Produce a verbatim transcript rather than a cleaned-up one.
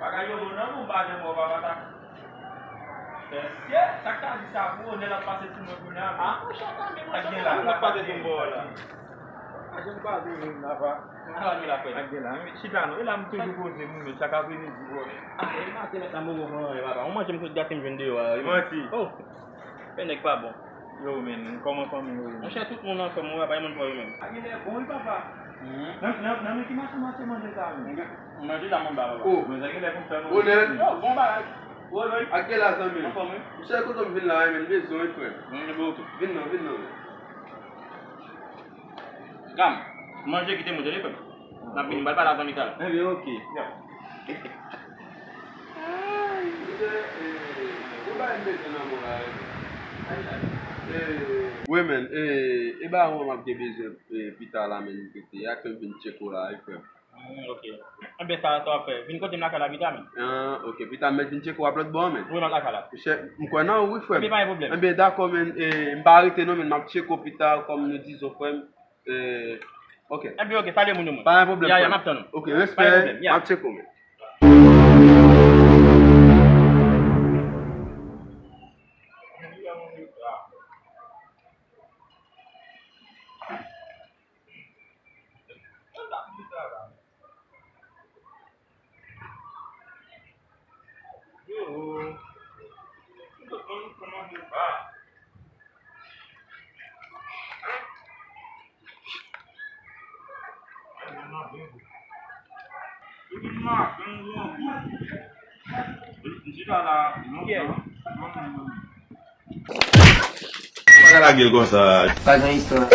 Bagay yo bon nan men w, pa janm wè w pa pata. Mesye, sa k ta di sa pou ou, nèg ap pase sou mwen kounye a, men. Ah, monchè, tanmen, monchè, tanmen, nèg ap pase sou mwen la. Pa janm pase menm la, pa. Ala nou la, frè. Ak gen la, men chita non. E la m toujou poze m, men chak apremidi. Ah, e maten mèt la, m poko pran anyen, papa. Ou manje m sot gate m jwenn deyò a, wi. Manti. Oh. Fè nèg pa bon. Yo, men, kòman fanmi yo ye? Monchè, tout moun anfòm, wi, papa, e moun pa yo menm. A genlè bon, wi, papa. Mhm. Nan, nan, nan men ki mache, mache manje sa, men? Manje la, mwen ba, papa. Oh, men sa genlè pou fè manje. Bonè. Yo, bon bagay. Woy, woy. Ak genlè, zanmi. Anfòm, wi. Monchè, kote m vin la, men, m bezwen, frè. Mwen, mwen, mwen. Vin non, vin non, men. Gam, manje kite mwen, tande, frè m. N ap vini, m pral pale ak zanmi sa la. Ebyen, oke. Ya. Ay, misye, eh, yon bagay m bezwen nan men w la, eh. Ay, ay. Eh, wi, men, eh, e ba yon m ap gen bezwen, eh, pita la, men, m prete. Ya, ke m vin tcheke w la, wi, frè m. Hmm, ok. Enben, sa, sa w ap fè. Vin kote m lakay la pita, men. Ah, ok. Pita, m mèt vin tcheke w ap lòt bò, men. Wi, m ap lakay la. Chè, m kwè nan ou, wi, frè m. Enben, pa gen pwoblèm. Enben, dakò, men, eh, m pa rete, non, men, m ap tcheke w pita, kòm nou di zo, frè m. Eh, ok. Enben, ok, salye moun yo, mwen. Pa gen pwoblèm, frè m. Ya, ya, m ap tann ou. Ok, respè. Pa gen pwoblèm, ya. M ap tcheke w, men. Pa ka lage l konsa. Pa gen istwa.